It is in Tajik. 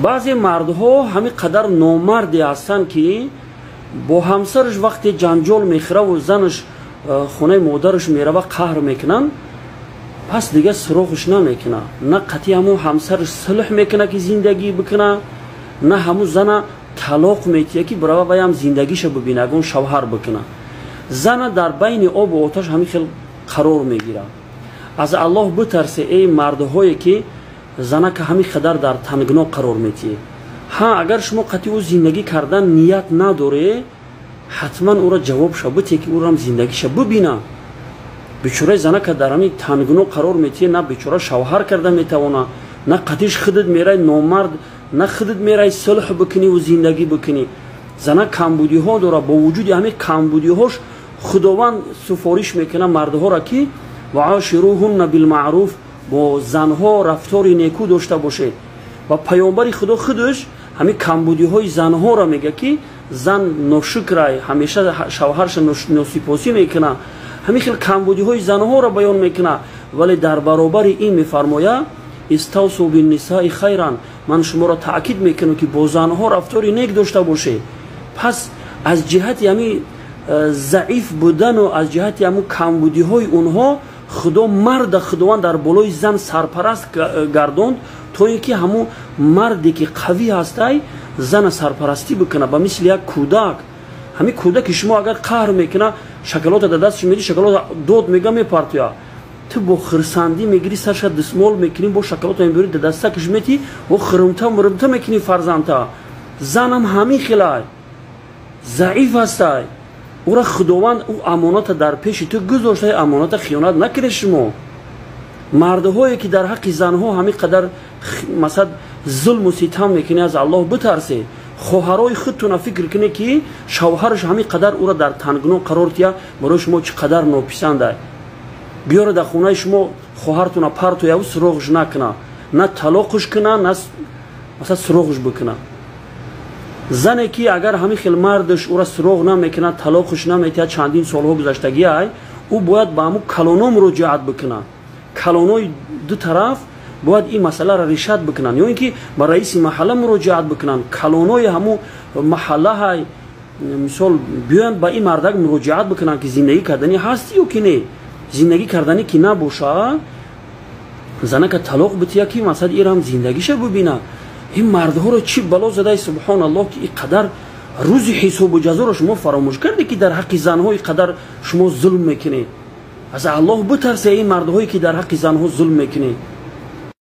Баъзе мардҳо ҳамин қадар номарде ҳастанд, ки бо ҳамсараш вақте ҷанҷол мехӯраву занаш хонаи модараш мерава, қаҳр мекунанд, пас дигар суроғаш намекуна, на қатъи ҳамун ҳамсараш сулҳ мекуна, ки зиндагӣ бикуна, на ҳамун зана талоқ метия, ки бирава ваям зиндагиша бибина, ягон шавҳар бикуна. Зана дар байни обу оташ ҳамин хел қарор мегирад. Аз Аллоҳ битарсе, эй мардҳое, ки занака ҳамин қадар дар тангно қарор метиҳед. Ҳа, агар шумо қатъи ӯ зиндагӣ кардан ният надоре, ҳатман ӯро ҷавобша битие, ки ӯрам зиндагиша бибина. Бечораи занака дар ҳамин тангно қарор метиҳе, на бечора шавҳар карда метавона, на қатиш худат мерай, номард, на худат мерай сулҳ бикуниву зиндагӣ бикунӣ. Зана камбудиҳо дорад. Бо вуҷуди ҳамин камбудиҳош Худованд суфориш мекунад мардҳоро, ки وعاشروهن بالمعروف, бо занҳо рафтори некӯ дошта бошед. Ва паёмбари Худо худаш ҳамин камбудиҳои занҳоро мега, ки зан ношукрай, ҳамеша шавҳарша носипосӣ мекуна. Ҳамин хел камбудиҳои занҳоро баён мекуна, вале дар баробари ин мефармояд: استوصوا بالنساء خيرا, ман шуморо таъкид мекунам, ки бо занҳо рафтори нек дошта бошед. Пас аз ҷиҳати ҳамин заиф будану аз ҷиҳати ҳамун камбудиҳои онҳо Худо марда, Худованд дар болои зан сарпараст гардонд, то ин ки ҳамун марде, ки қавӣ ҳастай, зана сарпарастӣ бикуна, ба мисли як кӯдак. Ҳамин кӯдаки шумо агар қаҳр мекуна, шоколода дар дасташ медӣ, шоколода дод мега, мепартоя. Ту бо хирсандӣ мегирӣ, сарша дисмол мекунӣ, бо шоколода мебирӣ, дар дастакаш метӣ, бо хирмта мирмта мекунӣ фарзандта. Занам ҳамин хелай заиф ҳастай. Ӯра Худованд ӯ амоната дар пеши ту гузошта, амоната хиёнат накунед. Шумо мардҳое, ки дар ҳаққи занҳо ҳамин қадар, масалан, зулму ситам мекунед, аз Аллоҳ битарсед. Хоҳарои худтона фикр кунед, ки шавҳараш ҳамин қадар ӯра дар тангно қарор тия, барои шумо чӣ қадар нописандай. Биёра дар хонаи шумо хоҳартона партояву суроғш накуна, на талоқш куна, на, масалан, суроғш бикуна. Зане ки агар ҳамин хел мардаш ӯра суроғ намекунад, талоқш наметиҳад, чандин солҳо гузаштагиай, ӯ бояд ба ҳамун калоно муроҷиат бикунад. Калонои ду тараф бояд ин масъаларо решать бикунанд, ё ин ки ба раиси маҳалла муроҷиат бикунанд. Калонои ҳамун маҳаллаҳай, мисол, биёянд, ба ин мардак муроҷиат бикунанд, ки зиндагӣ карданӣ ҳасти ё ки не. Зиндагӣ карданӣ ки набошад, занака талоқ бития, ки масалан ирам зиндагиша бибина. Ин мардҳоро чӣ бало задаи, субҳоналлоҳ, ки ин қадар рӯзи ҳисобу ҷазоро шумо фаромӯш карде, ки дар ҳаққи занҳо ин қадар шумо зулм мекунед? Аз Аллоҳ битарсе, ин мардҳое, ки дар ҳаққи занҳо зулм мекунед.